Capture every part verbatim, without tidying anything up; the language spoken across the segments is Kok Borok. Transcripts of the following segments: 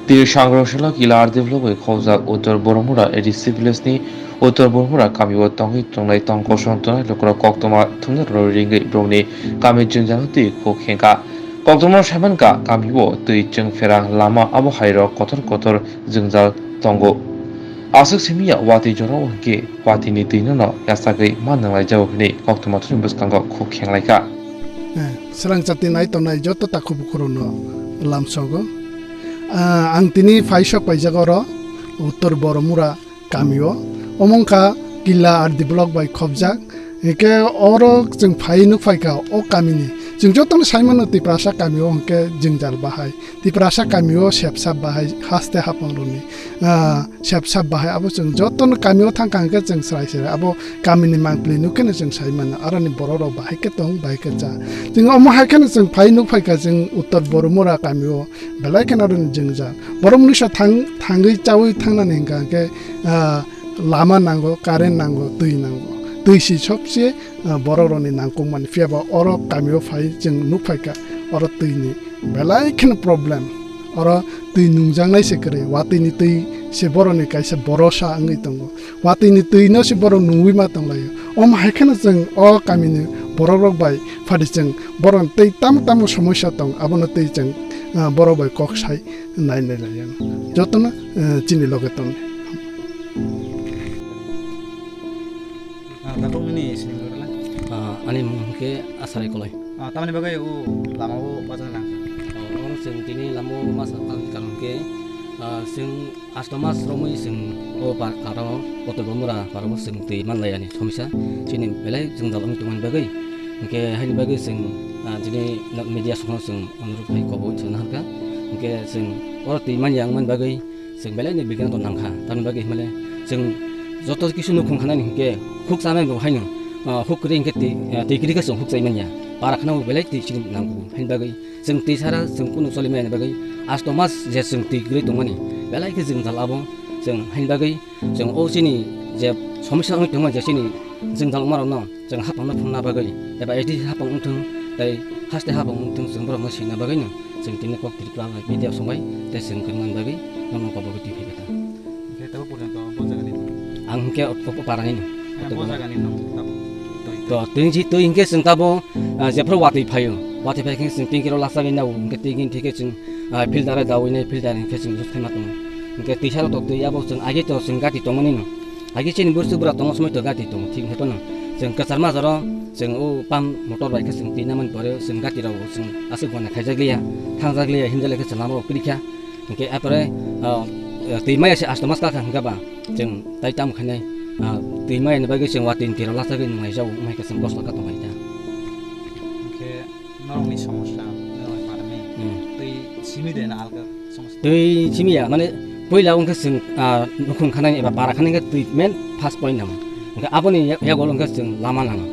Twi sangrong salo kila R D block bai khobjak Uttor Boromura A D C village ni Uttor Boromura kamio tongwi tongnai tong kosom tongnai lukurok koktwma thumnarok ringwi borokni kami jwngjal twi khuk hengkha. Koktwma saimankha kamio twi chwngphera lama abo hairok kotor kotor jwngjal tongo. Aswk simi ya watwi jorao hwnkhe watwini twi no yachagwi ma nwnglaijago hwnwi koktwma thumni bwskango khuk khenglaikha. Eh, swrang chati nai tongnai joto takhuk bukhurokno lamsogo. Ah, ang tini phai sok paijak oro Uttor Boromura kamio. Omo wngkha Killa R D block bai khobjak. Hingke oro chwng phai nukphaikha o kamini. Chwng jotono saimano Tiprasa kamio hingke jwngjal bahai. Tiprasa kamio sepsap bahai haste hapangrokni, ah, sepsap bahai abo chwng jotono kamio thangkha hingke chwng srai srai abo kamini mangpili nukheno chwng saimano aroni borokrok bahai khe tong bahai khe cha. Chwng omo hai kheno chwng phai nukphaikha chwng Uttor Boromura kamio belai kheno aroni jwngjal. Borok mwnwisa thang-, thangwi chawi thangnani hingkha hingke, ah, lama nango, current nango, twi nango. Twi si sobse, ah, borokrokni nangkukmani. Phiyaba oro kamio phai chwng nukphaikha oro twini belai kheno problem. Oro twi nungjaknai se kwrwi, watwini twi se borokni kaisa borosa wngwi tongo. Watwini twino se borok nungwi ma tonglaio. Omo hai kheno chwng o kamini borokrok bai phadi chwng borokni tei tamo tamo somosya tong, abono tei chwng, ah, borok bai kok sai nai nai lai ano. Jotono, eh, chini loge tong. Ah, tabuk nini sini logela? Ah, ani mung hwnkhe Asarai Koloi. Ah, tamni bagwi o lama o bajak nang. Oh, oro chwng tini lama o ma sa tang karon khe, ah, chwng asto mas romwi chwng o par-, aro Uttor Boromura parao chwng twi manlai ani somisa. Chini belai jwngjal wngwi tongmani bagwi. Hwnkhe haini bagwi chwng, ah, chini media songno chwng onurok hai koboi chwng naharkha. Hwnkhe chwng oro twi manya wngmani bagwi chwng belai ni bigyan to nangkha. Tamni bagwi himale chwng joto kisu nukhung khanani hwnkhe huk chanai bo haino, ah, huk kwrwi hwnkhe twi, ah, twi kwrwi khe chwng huk chai manya. Para khana bo belai twi chini nango. Haini bagwi chwng twi sara chwng kunu choli manya bagwi asto mas je chwng twi kwrwi tongmani belai khe jwngjal abo chwng haini bagwi chwng o chini je somosya wngwi tongma je chini jwngjal wngmarokno chwng hapangno phunna bagwi eba A D C hapang wngthung tei haste hapang wngthung chwng borokno sina bagwino chwng tini kok Tripura media songbai tei chwng kwrwngmani bagwi nono kobogwi twi phaikha ta. Hwnkhe tabo porjonto bo jagani? Ang hwnkhe o, o, o parani no. Hwnkhe bo jagani no tabo twi? To twi si twi hwnkhe chwng tabo, ah, jephru watwi phaio. Watwi phai khe chwng twi kiro lachagwi nao hwnkhe twi gini thikhe chwng, ah, filter dawi nai filter hwnkhe chwng use khaima tongo. Hwnkhe twi saro to twi abo chwng agi to chwng gati tongmani no. Agi chini bursu bura tongo somoi to gati tongo thik hwnkhe no. Chwng kwchar majaro chwng o pump motor bai khe chwng twi namani pore chwng gati rok chwng aswk gona khaijak liya, thangjak liya himjak liya khe chwng lama rok kwrwi kha. Hwnkhe apore, ah, twi maya se asto mas kakha hwnkhe ba chwng tai tamo khainai, ah, twi maya ni bagwi chwng watwi ni twi rok lachagwi nung lai jago, wngkha khe chwng kosto kha tong lai ta. Hwnkhe norokni somosya, norokni parani Hmm. twi simi de na alga somosya? Twi simi ya, mane puila wngkhe chwng, ah, nukhung khanani eba para khanani khe twi main first point nango. Hwnkhe aboni ya-, yago wngkhe chwng lama nango.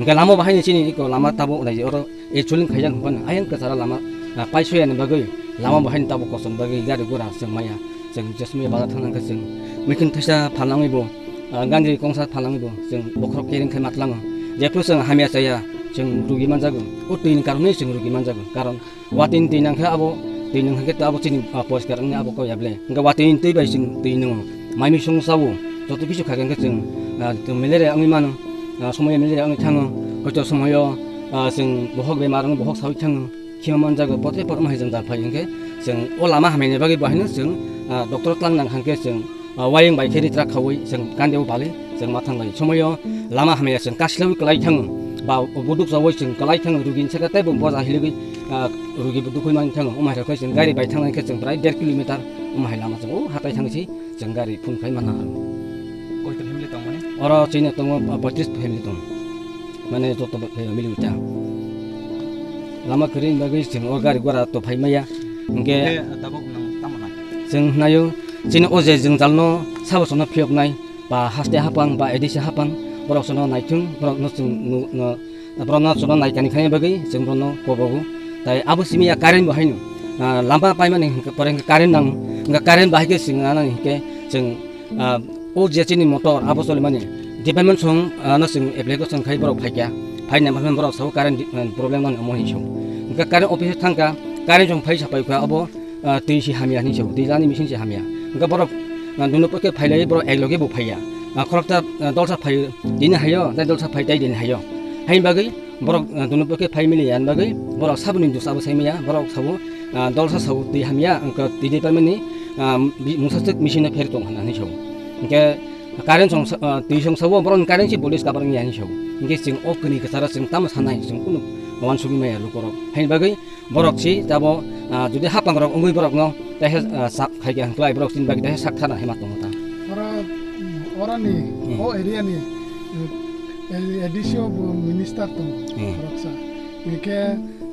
Hwnkhe lama bo haini chini iko lama tabuk nai oro Actually khaijak hwnphano ayang kwchara lama, ah, paisoyani bagwi lama bo haino tabuk kosom bagwi gari gura chwng maya. Chwng jesmaya bazar thangna khe chwng mikhin thaisa phalnangwi bo, ah, gandri kongsa phalnangwi bo chwng bokhorok kereng khai matlango. Jephru chwng hamya chaya chwng rugi manjago. O twini karonwi chwng rugi manjago. Karon watwini twi nangkhe abo twi nangkhe to abo chini, ah, poriskar wngya abo kok ya ble. Hwnkhe watwini twi bai chwng twi nwngo. Mai misung sao, joto kisu kha khe chwng, ah, malaria wngwi mano, ah, somoyo malaria wngwi thango, hoito somoyo, ah, chwng bohok bemar wngwi bohok saui thango, khima manjago, potre por wng hai jwngjal phai hwnkhe chwng o lama hamya ni bagwi bo haino chwng, ah, doctor tlang nang kha khe chwng, ah, wayung bai khe ritrak khaui chwng kandi o bali chwng ma thang lai. Somoyo lama hamya chwng kasilai kwlai thango, ba buduk saui chwng kwlai thango, rugi ni saka tei bo boja hiligwi, ah, rugi buduk hui man thango, o mai rok khe chwng gari bai thang lai khe chwng prai der kilometer o mai lama chwng o hatai thang si. Chwng gari phone khai manna aro. Koiton family tongmani? Oro chini tongo, ah, poitris family tongo. Mane joto bo, eh, mili uita. Lama kwrwini bagwi chwng o gari gora to phai maya. Hwnkhe Hwnkhe tabuk nwng tamo nai? Chwng hwnaio, chini o je jwngjalno sabo sono phiyoknai, ba haste hapang, ba A D C hapang, borok sono naithung, borokno chwng nu-, no, Borokno chwngno naikani khaina bagwi chwng borokno kobogo. Tai abo simi ya current bo haino, ah, lama paimani hwnkhe pore hwnkhe current nango. Hwnkhe current bahai khe chwng nanani hwnkhe chwng, ah, o je chini motor abo cholimani department song, ah, no chwng application khai borok phaikha. Phaina bagwi borok sao current di-, ah, problem nani omo hinwi sao. Hwnkhe current office thangkha, current song phai sapai kha abo ah, twi si hamya hinwi sao, twi jani machine si hamya. Hwnkhe borok, ah, duno pokhe phailai borok ekloge bo phaiya. Ah, khoroksa, ah, dolsa phai tini hayo, tei dolsa phai tei tini hayo. Haini bagwi borok, ah, duno pokhe phai mili yan bagwi borok saboni dos abo sai maya, borok sao, ah, dolsa sao twi hamya, hwnkhe twi department ni, ah, bi-, mungsa swk machine no pher tong hwnna hinwi sao. Hwnkhe current song sa-, ah, twi song sao borok ni current si voltage cover wngya hinwi sao. Hwnkhe chwng o kwnwi kwcharo chwng tamo sanai, chwng kunu wansugwi maya lukorok. Haini bagwi borok si tabo, ah, jodi hapang rok wngwi borok no teisa, ah, sak khai khe hwnkhlai borok chini bagwi teisa sak thana hima tongo ta. Oro, mm, oroni, Hmm. o area ni, mm, A D C o bo minister tongo, Hmm. khoroksa. Hwnkhe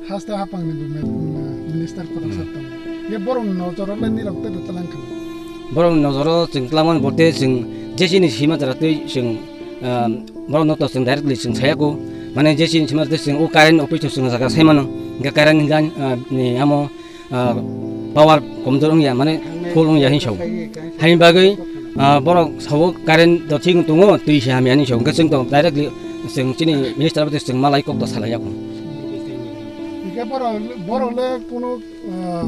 haste hapang ni bo me-, mm, minister khoroksa Hmm. tongo. Ye borok ni nojoro le nirok tei tlang kha. Borok ni nojoro chwng tlangmani bote chwng je chini sima jara twi chwng, ah, Borok no to chwng directly chwng saya ko, mane je chini sima tei chwng o current office to chwng jaga sai mano, hwnkhe current hwnkhe, ah, ni amo, ah, power komjor wngya, mane full wngya hinwi sao. Haini bagwi, ah, borok sao current to thik wng tongo, twi se hamya hinwi sao, hwnkhe chwng to directly chwng chini minister bai chwng malai kok to salai ya ko. Hwnkhe borok, borok le kunu Ah,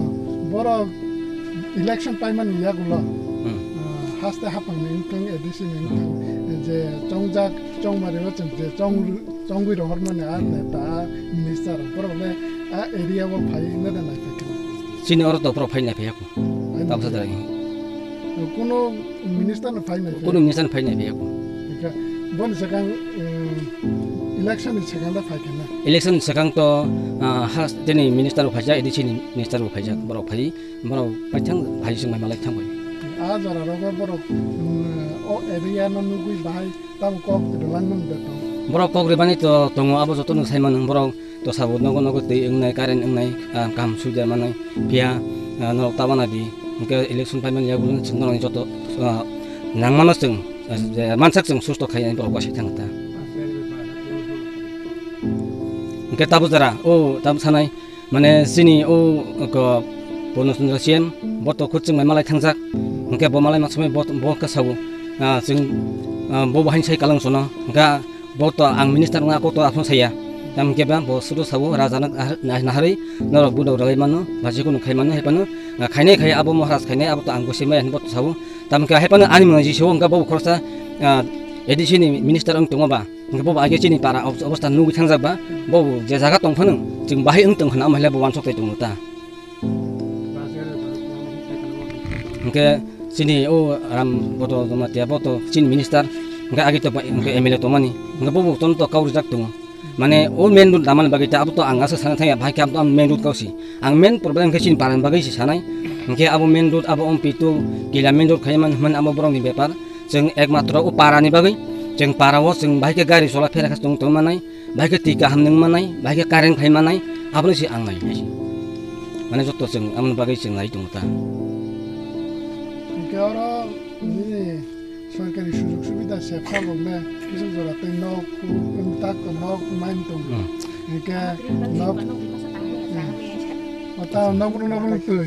borok election paimani yagulo, Hmm. ah, haste hapangni wngthang, A D C ni wngthang, je chongjak, chongmari o chwng je chong-, chongwi rohormani a neta, a minister, borok le a area o phai nede naiphai kheno. Chini oro to borok phai naiphai ya ko. Phai Tabsa naiphai. Dara. Kuno minister no phai naiphai. Kuno minister no phai naiphai ya ko. Hwnkhe boni swkang, eh, election ni swkang da phai kheno. Election ni swkang to, ah, has tini minister bo phaijak, A D C ni minister bo phaijak, borok phai, borok paithang phai chwng mai malai thang bai. A jora rogo borok, mm, o area no nugwi bahai tamo kok rwlangmani da tong. Borok kok rwbani to tongo, abo joto no sai mano borok. Tosa bo nogo nogo twi wngnai, current wngnai, ah, kaham suida manai, phiya, ah, norok ta wana di, hwnkhe election paimani yagulo chwng norokni joto, ah, nangmano chwng, ah, je mansak chwng susto khainai borok wasai thang ta. Hwnkhe tabuk jora, o tabuk sanai, mane chini o, ko, Purno Chandra C M, bo to khud chwng bai malai thangjak, hwnkhe bo malai ma somoi bo, bo khe sao, ah, chwng, ah, bo bo haini sai kalang sono, hwnkhe Bo to ang minister wngna kok to aphano saya. Tamo khe ba bo sudu sabo raja no ah, nah-, naharwi norok budok rwlai mano, ba jikunu khai mano, hai phano, ah, khainai khai abo Maharaj khainai abo to ang gosi maya hinwi bo to sabo. Tamo khe hai phano ani mwnwi jisio wngkha bo khoroksa, ah, A D C ni minister wng tongo ba. Hwnkhe bo age chini para ob-, obostha nugwi thangjak ba. Bo je jaga tong phano chwng bahai wng tong khna, omo hai le bo wansok tai tongo ta. Hwnkhe chini o Ram Bodo Jamatia bo to chini minister, hwnkhe agi to ba-, hwnkhe M L A tongmani, hwnkhe bo bo tono to kau rijak tongo. Mane o main road damani bagwi ta abo to ang asa sana thangya, bahai khe abo to ang main road kausi. Ang main problem khe chini parani bagwi se sanai. Hwnkhe abo main road abo ompi to kila main road khai man, man abo borokni bepar. Chwng ekmatro o parani bagwi, chwng para o chwng bahai khe gari chola phera khe tong, tong manai. Bahai khe twi kaham nung manai, bahai khe current khai manai, abono se ang nai nai. Mane joto chwng amoni bagwi chwng nai tongo ta. Hwnkhe oro nini sorkari sujog subida sepsa rok le kisa jora tei nok, tak nok mai tongo. Hmm. Hwnkhe nok, hmm. O ta nok rok, nok rok twi.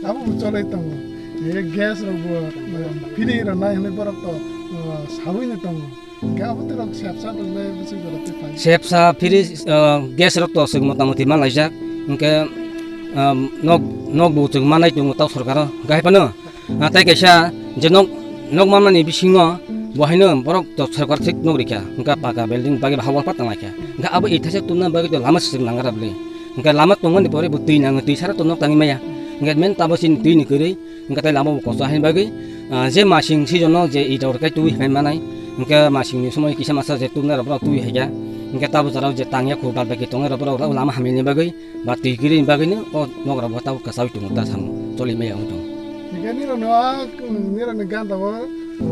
Abo bo cholai tongo. Hwnkhe gas rok bo, eh, free rw nai hinwi borok to, eh, saui no tongo. Hwnkhe abo tei rok sepsa rok le bwswk jora tei phai. Sepsa free, ah, gas rok to chwng mota moti man laijak. Hwnkhe, ah, nok, nok bo chwng manai tongo ta sorkaro. Hwnkhe hai phano, ah, tei kaisa je nok, nok manmani bisingo bo haino borok to sorkar thik nok rikha. Hwnkhe paka building bagwi ba hawal pa tang laikha. Hwnkhe abo ithaisa tubuna bagwi to lama se chwng nang gra bwle. Hwnkhe lama tongmani pore bo twi nango, twi sara to nok tangwi maya. Hwnkhe men tabo chini twi ni kwrwi. Hwnkhe tei lama bo kosto haini bagwi, ah, je masing season no je ita rok kai twi hai manai, hwnkhe masing ni somoi kisa masa je tubuna rok twi hai ya, hwnkhe tabuk jora o je tang ya khu bad bai khe tongnai rok borok lama hamya ni bagwi ba twi kwrwi ni bagwi no o nok rok bo tabuk kwchai tongo ta samo choli maya wng tongo. Hwnkhe nini rok no a, nini rok ni ganda o, o,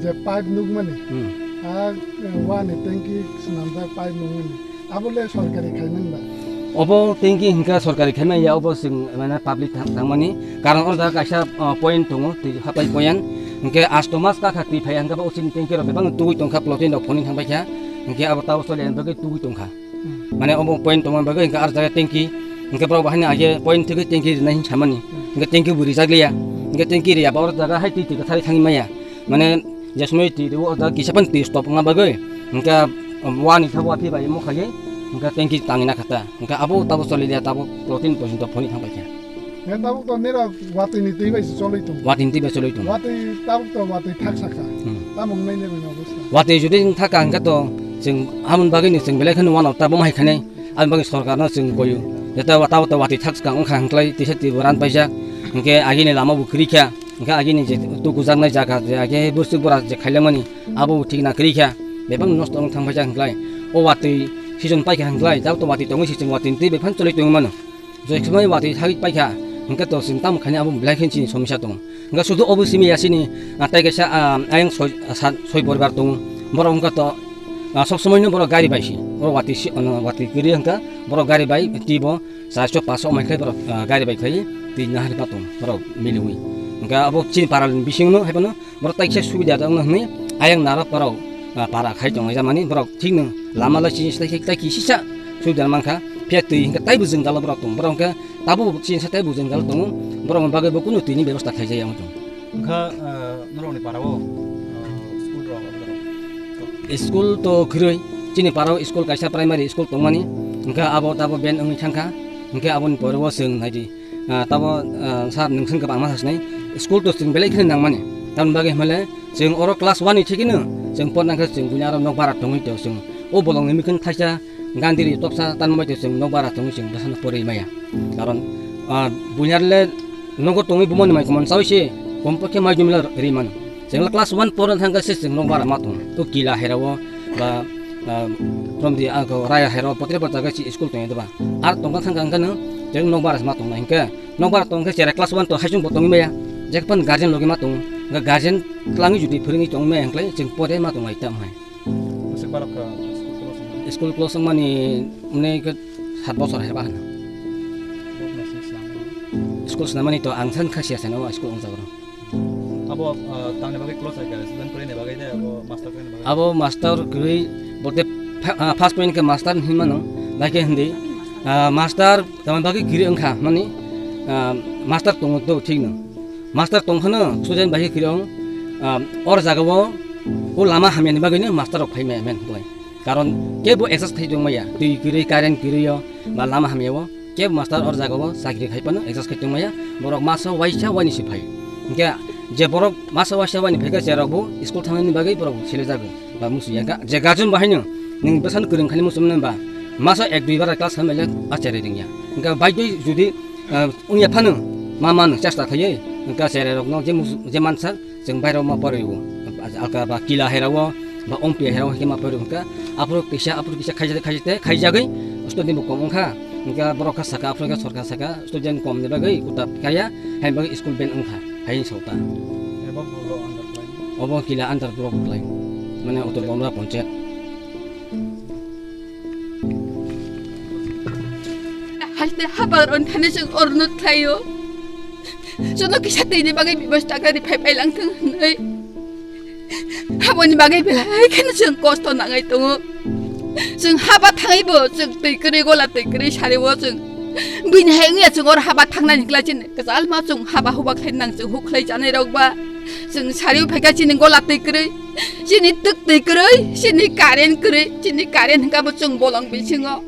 je pipe nukmani, Hmm. a, wani tanki swnamjak pipe nukmani. Abo le sorkari khaimani ba? Obo tanki hwnkha sorkari khaimani ya, obo chwng mane public thang-, thangmani. Karon o jaga kaisa, ah, point tongo, twi hapai point. Hwnkhe asto mas kakha twi phaiya, hwnkhe bo chini tanki rok bebak tugwi tongkha, plotting rok phone thang paikha. Hwnkhe abo tabo choli bagwi tugwi tongkha. Hmm. Mane obo point tongmani bagwi hwnkhe ar jaga tanki. Hwnkhe borok bo haino age point thwgwi tanki rwnai hinwi samani. Hmm. Hwnkhe tanki bo rijak liya. Hwnkhe tanki riyaba oro jaga hai twi twi kwthari thangwi maya. Mane Je somoi twi rwo, o jaga kisa phano twi stop wngna bagwi, hwnkhe wani thabo aphi bai omo khaiwi, hwnkhe tanki tangwi na kha ta, hwnkhe abo tabo choli liya, tabo plotting porjonto phone thang paikha. Hwnkhe tabuk to nirok watwi ni twi bai se cholwi tongo. Watwi ni twi bai cholwi tongo. Watwi tabuk to watwi thak sakha. Hmm. Tamo wngnai nirok ni obostha. Watwi jodi wng thaka hwnkhe to chwng amoni bagwi no chwng belai kheno uanao tabuk hai khanai. Aboni bagwi sorkar no chwng koyo. Jeta tabuk to watwi thak swkang wngkha hwnkhlai tisa twi bo ran paijak. Hwnkhe agini lama bo kwrwi kha. Hwnkhe agini je tukujaknai jaga je age bwswk bora je khailamani abo bo thik na kwrwi kha. Bebak nosto wng thang paijak hwnkhlai. O watwi season paikha hwnkhlai tabuk to watwi tongwi se chwng watwi ni twi bai phano cholwi tongwi mano. Joi khmai watwi thagwi paikha, hwnkhe to chwng tamo khainai abo belai khe chini somosya tongo. Hwnkhe sudu obo simi yasini, ah, tei kaisa, ah, ayang soi, ah, sa-, soi poribar tongo. Borok hwnkhe to, ah, sob somoi no borok gari bai si. Borok watwi si, ano watwi kwrwi hwnkhe borok gari bai twi bo charso paso omai khe borok, ah, gari bai khlai twi nahar ma tongo borok miliwi. Hwnkhe abo chini para ni bising no haiphano Borok taikisa subida tongno hwnwi ayang narok borok, ah, para khai tonglaijak mani borok thikno lama lai chini sai khai tai kisisa subida mankha. Phiya twi hwnkhe taibo jwngjalo borok tong. Borok hwnkhe tabuk chini sai taibo jwngjalo tongo. Borokni bagwi bo kunu twini bebosta khaijak ya wng tong. Wngkha, ah, norokni parao, ah, school rok abo rok? School to kwrwi. Chini parao school kaisa primary school tongmani. Hwnkhe abo tabo ban wngwi thangkha. Hwnkhe aboni pore o chwng naidi. Ah, tabo, ah, sir, nwng swngkhe bangma sasnai. School to chwng belai kheno nangmani. Tamoni bagwi hwnle chwng oro class one ni thikino chwng porna khe chwng buini aro nok bara tongwi to chwng o bolongni mikhin thaisa Gandhiri topsa tanmai to chwng nok bara tongwi chwng bwsano porwi maya. Karon, ah, buini arle nogo tongwi bumani mai komon chawi se kompokhe mai jumla ri mano. Chwng class one porna thangkhe se chwng nok bara ma tong. To kila herao ba, ah, romdi ako raya herao potre potre jaga si school tongya doba. Ar tongkha thangkha hwnkhe no chwng nok bara se ma tongnai hwnkhe. Nokbar tong khe cherai class one to haisung bo tongwi maya. Jekpan guardian logi ma tongo. Hwnkhe guardian twlangwi jodi phwrwngwi tongwi maya hwnkhe chwng pore ma tonglai tamo hai. Bwswk balok kha school close wngmani? School close wngmani mwnwi khe sat bochor hai ba hwno. Bo machine swnam. School swnamani to ang san kha siya sano school wngjak rw. Abo, ah, tamni bagwi close hai kha? Student kwrwini bagwi de abo master kwrwini bagwi? Abo master kwrwi bote pha-, ah, first point khe master hinmano. Bai khe hindi, ah, master Tamoni bagwi kwrwi wngkha mani, ah, master tongo to thikno. Master tongkhano student bai kwrwi wng, ah, or jagao o lama hamyani bagwino master rok phai maya men hwnlai. Karon kebo adjust khai tongmaya, twi kwrwi, current kwrwi o ba lama hamya o kebo master or jagao chakri khai phano adjust khai tongmaya, borok masa waisa waini se phai. Hwnkhe je borok masa waisa waini phaikha cherokbo school thangnani bagwi borok selejago. Ba musu ya ga, je gajun bahai no, ning besan kwrwng khani musu mwnai ba, masa ek dui bara class khamai le a cherai ringya. Hwnkhe bai dui judi, ah, wngya phano, ma mano chesta khaiwi, hwnkhe cherai rokno je musu, je mansa, chwng bairok ma poriwo. Alka ba kila herao, ba ongpi herao hwnkhe ma poriwo hwnkhe, aphuru kisa, aphuru kisa khaijak, khaijak, khaijagwi, student bo kom wngkha, hwnkhe borok kha saka, aphuru khe sorkar saka, student kom ni bagwi kuta kaya, hai bagwi school ban wngkha, hai sota. Ebo block under klai. Obo kila under block klai. Mane Uttor Bomra Panchayat. Haste habar on thani sing ornut khlaio. Jono kisa tini bagwi bebas taka ri phai phai lang thang hwnwi. Haboni bagwi belai kheno chwng kosto nangwi tongo. Chwng haba thangwi bo chwng twi kwrwi gola twi kwrwi sari o chwng. Bini hai wngya chwng or haba thangnani hwnkla chini kwchal ma chwng haba huba khlai nang chwng huk khlai chanai rok ba. Chwng sari o phaikha chini gola twi kwrwi, chini twk twi kwrwi, chini current kwrwi, chini current hwnkha bo chwng bolong bisingo.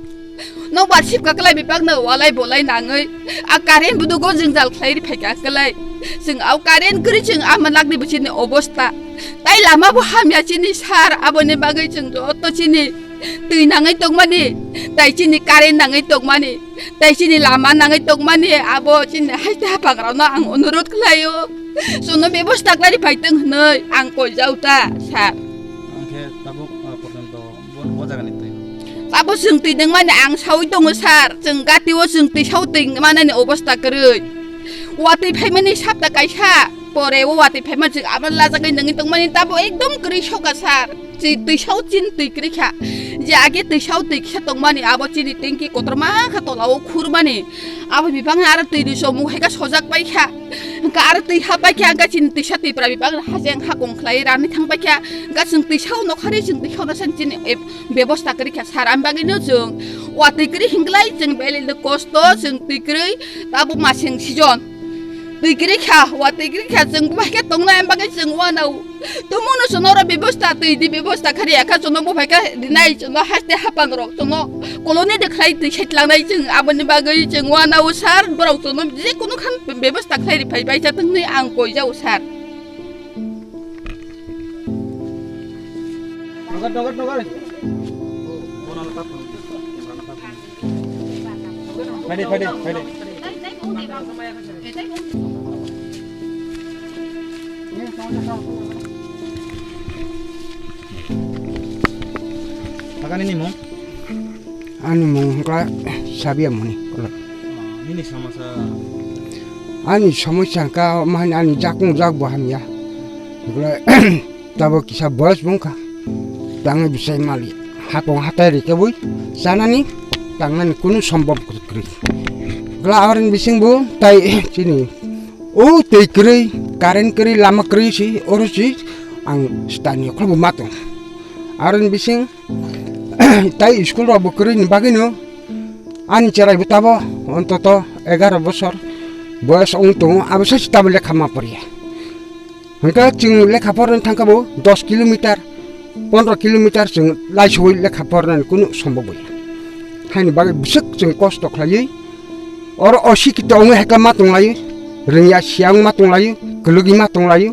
Nokbar sipka kwlai bebakno walai bolai nangwi a current budugo jwngjal khlai ri phaikha kwlai. Chwng au current kwrwi chwng ama lakni bwsini obosta. Tai lama bo hamya chini sir, aboni bagwi chwng joto chini twi nangwi tongmani, tai chini current nangwi tongmani, tai chini lama nangwi tongmani, abo chini haste hapangrokno ang onurot khlaio. Chwngno bebosta khlai ri phai tong hwnwi ang koijao ta sir. Ang khe tabuk, ah, porjonto Bo, bo jagani twi. Abo chwng twi nangmani ang saui tongo sir. Chwng gati o chwng twi sao twi manani obosta kwrwi. Watwi phaimani sapta kaisa. Pore o watwi phaima chwng abo lajagwi nangwi tongmani tabo ekdom kwrwi soka sir. Chwng twi sao chin twi kwrwi kha. Je age twi sao twi kisa tongmani abo chini tanki kotorma kha tola o khurmani. Abo bibang aro twi ni chomung hai kha sojak pai kha. Hwnkha aro twi ha pai kha hwnkha chini twisa twipra bibang hajeng hakong khlai rani thang pai kha. Hwnkha chwng twi sao nokharwi chwng twi sao na san chini bebosta kwrwi kha sir, am bagwino chwng watwi kwrwi hinglai chwng belai no kosto chwng twi kwrwi tabuk masing season. Twi kwrwi kha, wa twi kwrwi kha, chwng buphai khe tongnai, am bagwi chwng uanao. Tumungno chwngno oro bebosta, twi di bebosta kha rwya kha, chwngno buphai kha rinai, chwngno haste hapang rok, chwngno colony de khlai twi khe tlangnai chwng, aboni bagwi chwng uanao sir, borok chwngno je kunu khan bebosta khlai rw phai bai cha thung hinwi ang koi jao sir. Nogar, nogar, nogar. Phaidi, phaidi, phaidi. Agani ni mung? Ani mung hwnkha Sabia Muni. Nini somosya? Ani somosya hwnkha, omo hai ani jakung jak bo hamya. Hwnkhe tabo kisa boyes bo wngkha. Tangwi bwsai mali. Hapung hatai rikhe bui chanani tangnani kunu sombhob kwrwi. Hwnkhe aroni bising bo tai chini o twi kwrwi, current kwrwi, lama kwrwi si, oro si ang stani okhlai bo ma tong. Aroni bising tai school rok bo kwrwi ni bagwi no ani cherai bo tabo ontoto egaro bosor boyes wng tongo, abo se tabo lekha ma poriya. Hwnkhe chwng lekha porna thangkha bo dos kilometer, pondro kilometer chwng laisogwi lekha pornani kunu sombo gwi. Haini bagwi bwswk chwng kosto khlaiwi oro osikito wngwi haikhe ma tonglaio, rwngya siya wng ma tonglaio, kwlwgwi ma tonglaio.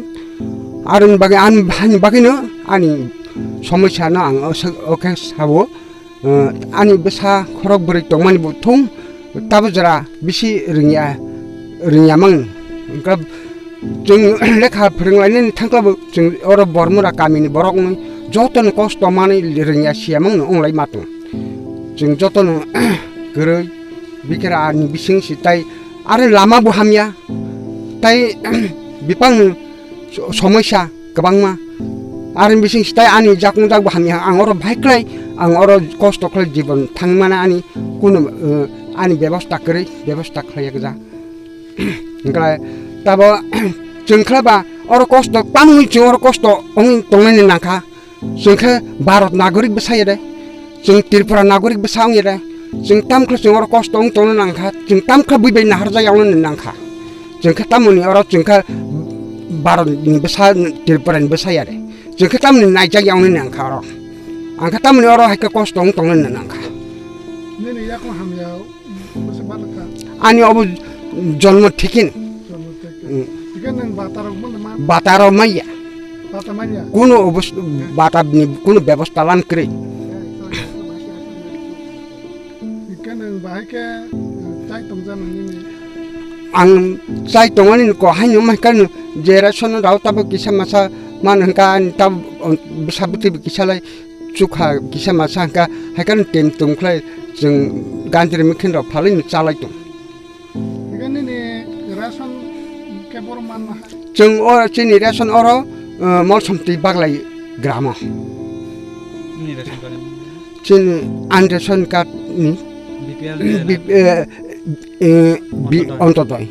Aroni bagwi ani, haini bagwino ani somosya no ang o se, o khe sao. Uh, ani bwsa khorok bwrwi tongmani bo thung tabo jora bisi rwngya, rwngya mang. Wngkha chwng lekha phwrwnglainani thangkla bo chwng oro Bormura kamini borok wngwi jotono kosto manwi rwngya siya mangno wnglai ma tong. Chwng jotono kwrwi bikira ani bising si tai aro lama bo hamya tai bipang so-, somosya kwbangma. Aroni bising sitai ani jakung jak bo hamya, ang oro bahai khlai, ang oro kosto khlai jibon thangmana ani kuno, eh, ani bebosta kwrwi, bebosta khlai jak ja. Hwnkhe tabo chwng khlai ba oro kosto, tamni chwng oro kosto wngwi tongnani nangkha. Chwng khe Bharat nagorik bwsa ya de. Chwng Tripura nagorik bwsa wng ya de. Chwng tam khe chwng oro kosto wng tongna nang kha. Chwng tam khe bui bai naharjak ya wngna nang kha. Chwng khe tamoni oro chwng khe Bharat ni bwsa, Tripura ni bwsa ya de. Chwng khe tamoni naijak ya wngna nang kha oro. Ang khe tamoni oro hai khe kosto wng tongna nang kha. Nini yakung hamya. Ani obo jonmo thikin. Jonmo thikin. Mm. Hingke nwng bata rok mano man? Bata rok manya. Bata manya? Kuno obo s-, bata ni kuno bebosta lan kwrwi. Hingke nwng bahai khe, eh, chai tongja nang nini? Ang chai tongmani ko haino mai kano je ration rao tabo kisa masa man hingka ani tab, on, bwsa bwtwi bo kisa lai. Chukha kisa masa hingka, hai khe tem tum khlai chwng gandri mikhin rok phalwi no chalai tong. Hingke nini ration khe boro manna hai? Chwng o chini ration oro, uh, Molsomtwi Baglai gramo. Nini ration card ni? Chini an ration card ni. B P L B P L. B-, eh, eh, bi-, Ontodoi. Ontodoi.